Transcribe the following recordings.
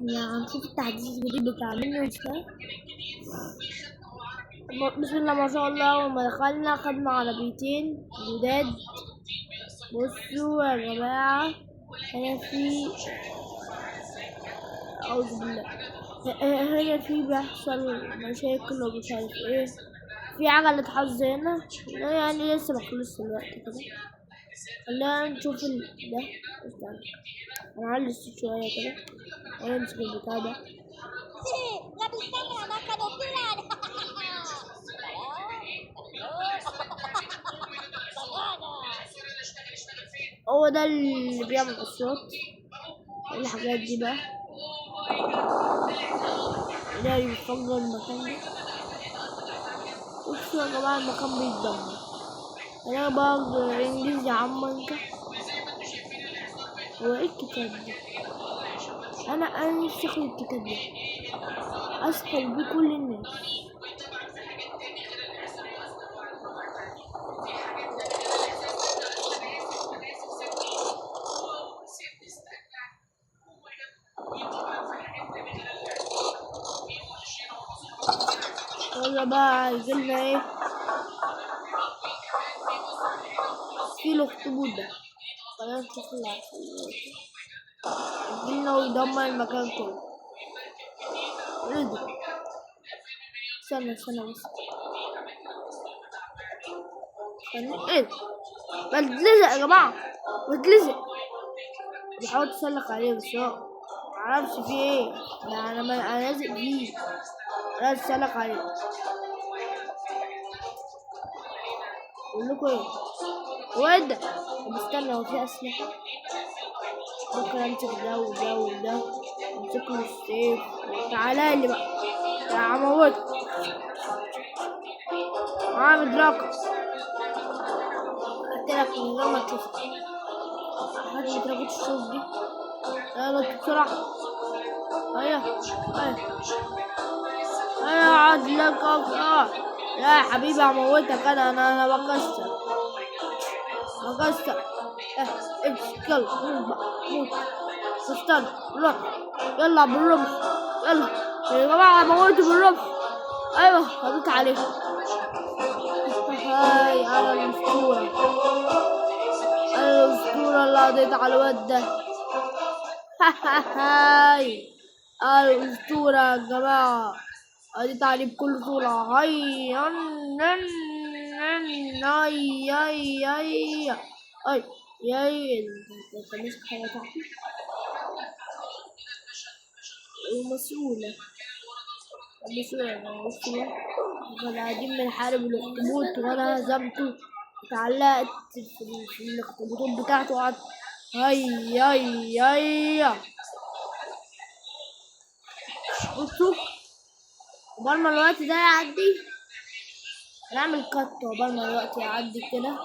احنا هنشوف التحديث الجديد بتاع مينيونز ده. بسم الله ما شاء الله. أول ما دخلنا خدنا عربيتين جداد. بصوا يا جماعة، هنا في، أعوذ بالله، هنا في بيحصل مشاكل ومش عارف ايه. في عجلة حظ هنا، يعني لسه مخلصش الوقت كده. خلينا نشوف ده. استنى انا هعلي الصوت شوية كده ونمسك البتاع ده. هو ده اللي بيعمل أصوات الحاجات دي بقى. ده اللي بيفجر المكان ده. بصوا يا جماعة المكان بيتدمر. أنا بقى إنجليزي يا عم أنت. هو إيه الكتاب ده؟ أنا نفسي آخد الكتاب ده، أسحر بيه كل الناس. يلا بقى عايزيننا ايه؟ في الاخطبوط ده. خلينا نشوف اللي هيحصل. يجيلنا ويدمر المكان كله. ايه ده؟ استنى استنى بس، استنى. ايه ده؟ بتلزق يا جماعة، بتلزق. بحاول اتسلق عليه بس هو معرفش فيه ايه. ده انا لازق فيه، انا اتسلق عليه. بقول لكم ايه؟ هو ايه ده؟ طب استنى، هو في اسلحة؟ ممكن امسك ده وده وده، امسك له السيف. تعالى لي بقى، تعالى موت. معاه مدركة، قلت لك من غير ما تشوف. هات مدركة الشوف دي. يلا بسرعة. هيا هيا هيا، عدلك أبقى. لا يا حبيبي هموتك. انا بكسر بكسر. امسك يلا، موت بقى، موت. استنى، روح يلا بالرمح، يلا يا جماعة موته بالرمح. ايوه قضيت عليه. هاي انا الاسطورة، انا الاسطورة اللي قضيت على الواد ده. هاي انا الاسطورة يا جماعة، قضيت عليه بكل سهولة. هاي هاي هاي هاي هاي ياي. انت ماسك حاجة تحتي ومسؤولة، مسؤولة. أنا بصوا كنا قاعدين بنحارب الأخطبوط وأنا هزمته، اتعلقت في الأخطبوطات بتاعته وقعدت هاي هاي هاي. بصوا عقبال ما الوقت ده يعدي هنعمل كات. عقبال ما الوقت يعدي كده،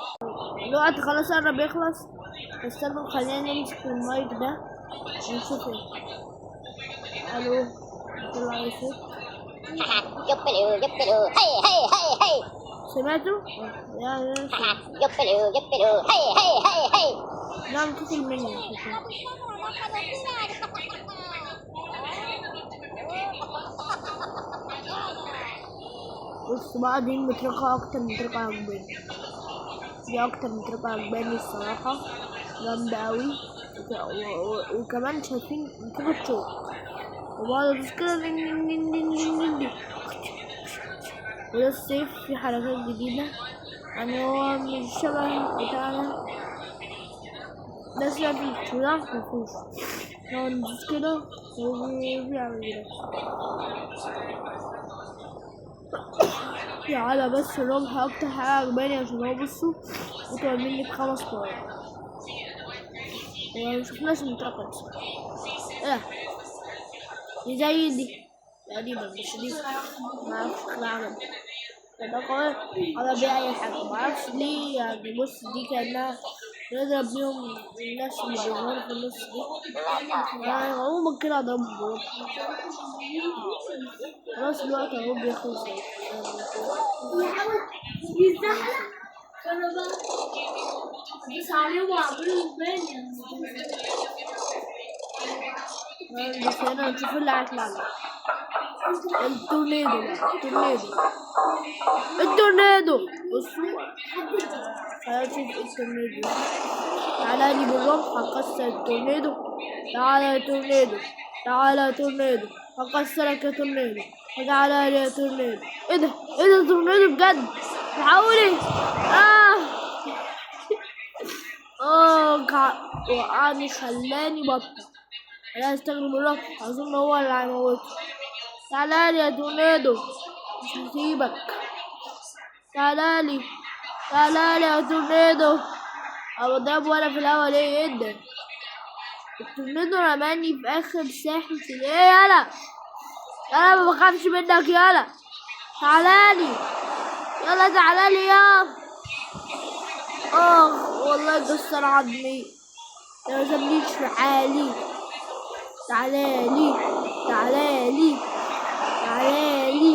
الوقت خلاص قرب يخلص. بس استنوا خلينا نمسك المايك ده ونشوف ايه. الو، طلع لي صوت. سمعتوا؟ يا لا متصل مني. بص بقى، دي المطرقة أكتر مطرقة عجباني، دي أكتر مطرقة عجباني الصراحة، جامدة أوي. وكمان شايفين مطرقة شوك، وبقعد أدوس كده دين دين دين دين دين دين دين. وده السيف في حركات جديدة، يعني هو مش شبه بتاعنا ده. سيف السلاح مفيهوش، لو ندوس كده هو بيعمل كده. تعالى بس الرمح أكتر حاجة عجباني عشان هو بصوا أطول مني ب5 مرات. ومشفناش المطرقة دي. إيه دي زي دي تقريبا، بس دي معرفش شكلها عامل ده قوي على بيع أي حاجة، معرفش ليه. يعني بص دي كأنها بنضرب بيهم الناس اللي بيظهروا في النص دي. يعني عموما كده أضربهم بالرمح. خلاص الوقت أهو بيخلص. بيحاول يزحلق، فأنا بقى أدوس عليه وأعمله بان. بس هنا نشوف اللي هيطلع لنا. التورنيدو بقى، التورنيدو، التورنيدو. بصوا خلينا نشوف التورنيدو. تعالى لي بالرمح هكسر التورنيدو. تعالى يا تورنيدو، تعالى يا تورنيدو، هكسرك يا تورنيدو، تعالى لي يا تورنيدو. ايه ده؟ ايه ده؟ تورنيدو بجد؟ الحقوني! اه وقعني، خلاني بطة. انا استخدم الرمح، اظن هو اللي هيموته. تعالى لي يا تورنيدو، مش هسيبك. تعالى لي، تعالى لي يا تورنيدو. انا بضربه وانا في الهوا ليه؟ ايه ده؟ التورنيدو رماني في اخر ساحة. ايه يالا؟ انا ما بخافش منك. يالا تعالى لي، يلا تعالى لي يا اخ، والله كسر عظمي. ما سابنيش في حالي. تعالى لي، تعالى لي، تعالى لي،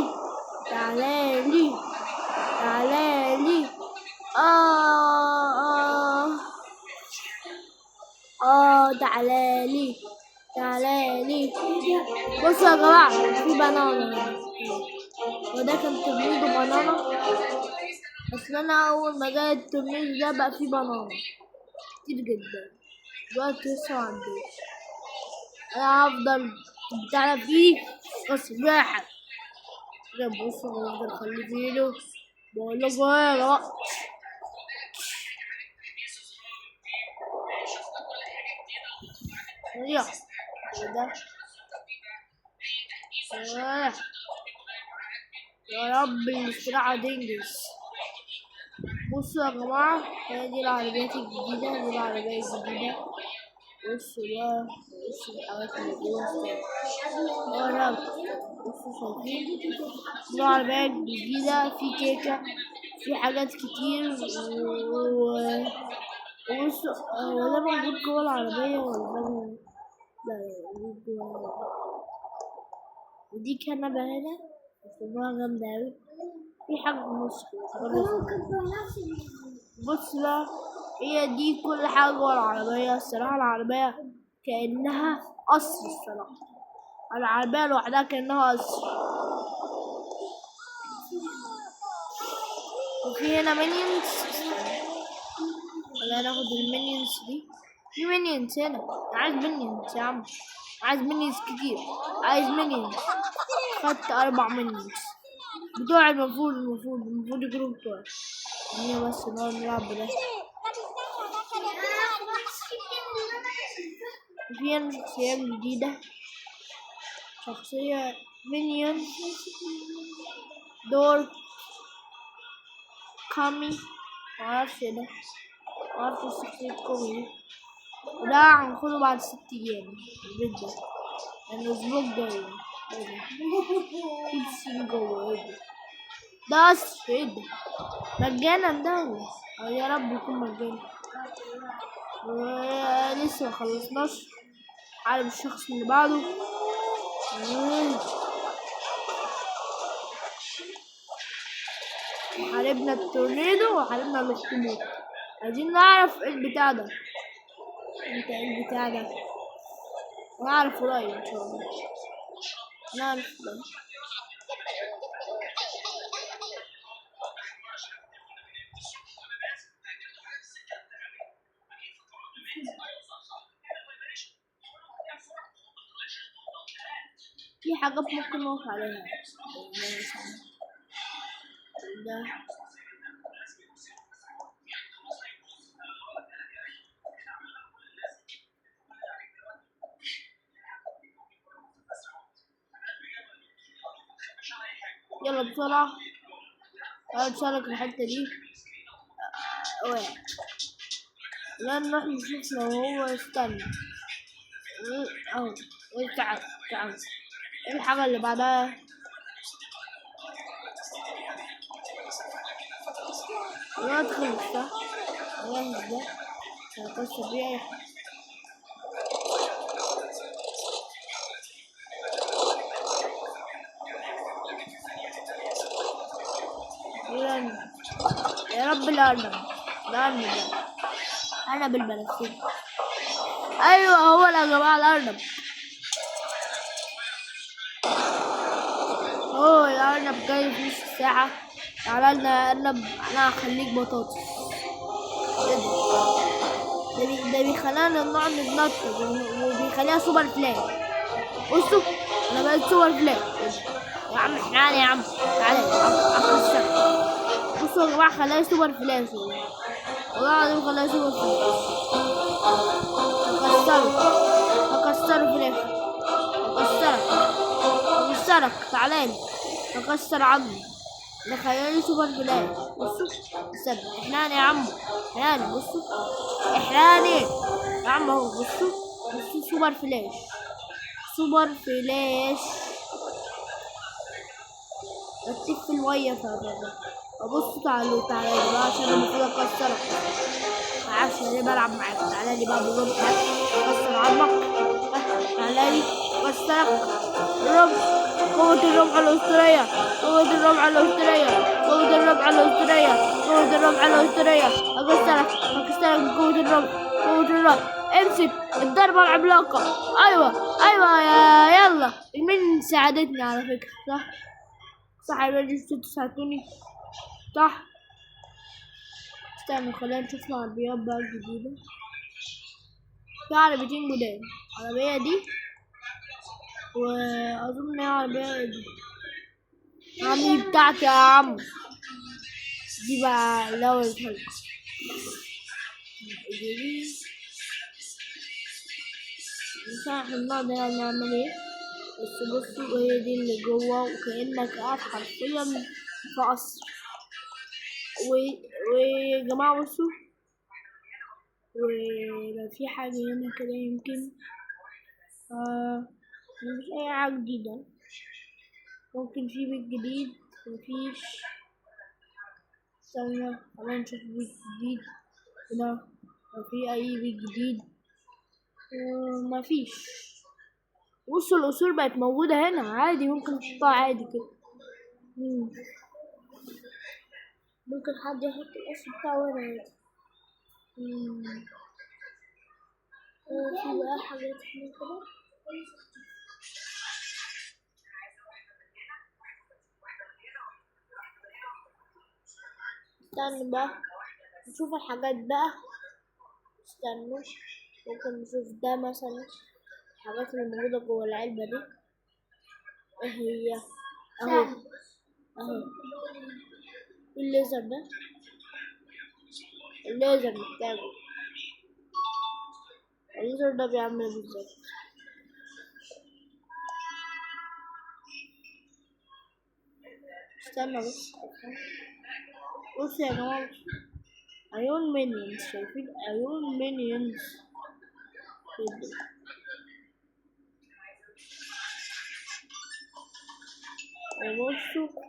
تعالى لي، تعالى لي. آه آه تعالى لي، تعالى لي. بصوا يا جماعة، في banana هنا، وده كان tornado banana. اصل انا اول ما جاي التورنيدو ده بقى فيه banana كتير جدا. دلوقتي لسه ما عنديش. انا هفضل بتاع فيه سباحة. كده بصوا، انا هفضل اخليه فيه. بقول لكم ايه يا جماعة، يا ده يا رب الاستراحة تنجز. بصوا يا جماعة، هي دي العربيات الجديدة، دي العربية الجديدة. بصوا بقى، بصوا الحاجات اللي جوه. يا رب. بصوا شايفين دي العربية الجديدة، في كيكة، في حاجات كتير. وبصوا، هو ده موجود جوه العربية ولا ده موجود؟ لا، لا، موجود جوه العربية. ودي كنبة هنا بس جامدة أوي. في حاجة في النص كده. بص بقى، هي دي كل حاجة جوه العربية. الصراحة العربية كأنها قصر. الصراحة العربية لوحدها كأنها قصر. وفي هنا minions، خلينا ناخد ال minions دي. في minions هنا، أنا عايز minions يا عم، عايز minions كتير، عايز minions. خدت 4 minions بتوع المفروض يكونوا بتوعي. خلينا بس نقعد نلعب بده. وفي هنا شخصيات جديدة، شخصية minion دور كامي، معرفش ايه ده، معرفش شخصية كومي دي. وده هناخده بعد 6 أيام البيت ده، يعني الأسبوع الجاي. ايه ده؟ في بسين جوه. ايه ده؟ ده قصر. ايه ده؟ مجانا ده ولا؟ يا رب يكون مجانا. لسه ما خلصناش. عالم الشخص اللي بعده. حاربنا التورنيدو وحاربنا الاخطبوط. عايزين نعرف ايه البتاع ده. انت ايه البتاع ده؟ نعرف قريب ان شاء الله، نعرف قريب. في حاجات ممكن نقف عليها. ده يلا بسرعة، تعالوا نشارك الحتة دي. وقع. لا نروح نشوف لو هو استنى. اهو، تعال تعال. ايه الحاجة اللي بعدها؟ الوقت خلص صح؟ جاهز ده هيكسر بيه اي حاجة. يا رب الأرنب، الأرنب ده أرنب البنفسجي. أيوة هو يا جماعة الأرنب. ارنب جاي في نص ساعة. تعالى لنا يا ارنب، انا هخليك بطاطس. ايه ده؟ ده بيخلينا نقعد نتنطط وبيخليها Super Flash. بصوا انا بقيت Super Flash. يا عم احنا يا عم تعالى اكسرك. بصوا يا جماعة خلاها Super Flash والله، والله العظيم خلاها Super Flash. هكسره هكسره في الاخر، هكسرك هكسرك، تعالى لي هكسر عظمي. ده خلاني Super Flash. بصوا استنى، احنا يا عم، احنا بصوا احنا يا عم اهو. بصوا بصوا Super Flash، Super Flash. بتلف في المية. ابصوا تعالوا تعالوا بقى عشان المفروض اكسرك. معرفش انا ليه بلعب معاك. تعالى لي بقى بالرمح، اكسر عظمك. تعالى لي اكسرك. الرمح، قوة الرمح الأسطورية، قوة الرمح الأسطورية، قوة الرمح الأسطورية، قوة الرمح الأسطورية. أكسرك أكسرك بقوة الرمح، قوة الرمح. امسك الضربة العملاقة. أيوة أيوة يا يلا. مين ساعدتني على فكرة؟ صح صح يا بني، انتوا ساعدتوني صح. استنوا خلينا نشوف العربيات بقى الجديدة. في عربيتين جداد، العربية دي وأظن هي العربية دي عمي بتاعتي يا عم. دي بقى لو الحلقة مش عارف النهارده يعني نعمل ايه، بس بصوا هي دي اللي جوه، وكأنك قاعد حرفيا في قصر. ويا جماعة بصوا، ولو في حاجة هنا كده يمكن مفيش أي حاجة جديدة. ممكن في بيت جديد، مفيش. استنى خلينا نشوف بيت جديد هنا، لو في أي بيت جديد. مفيش. بصوا الأصول بقت موجودة هنا عادي، ممكن تحطها عادي كده. ممكن حد يحط القصر بتاعه هنا عادي. في بقى حاجات هنا كده. استنوا بقى نشوف الحاجات بقى. استنوا ممكن نشوف ده مثلا، الحاجات اللي موجودة جوه العلبة دي ايه هي؟ اهو اهو الليزر ده، الليزر محتاجه. الليزر ده بيعمل ايه بالظبط؟ استنى بس. بصوا يا جماعة، عيون minions، شايفين عيون minions كده. وبصوا،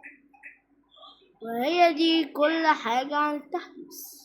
وهي دي كل حاجة عن التحديث.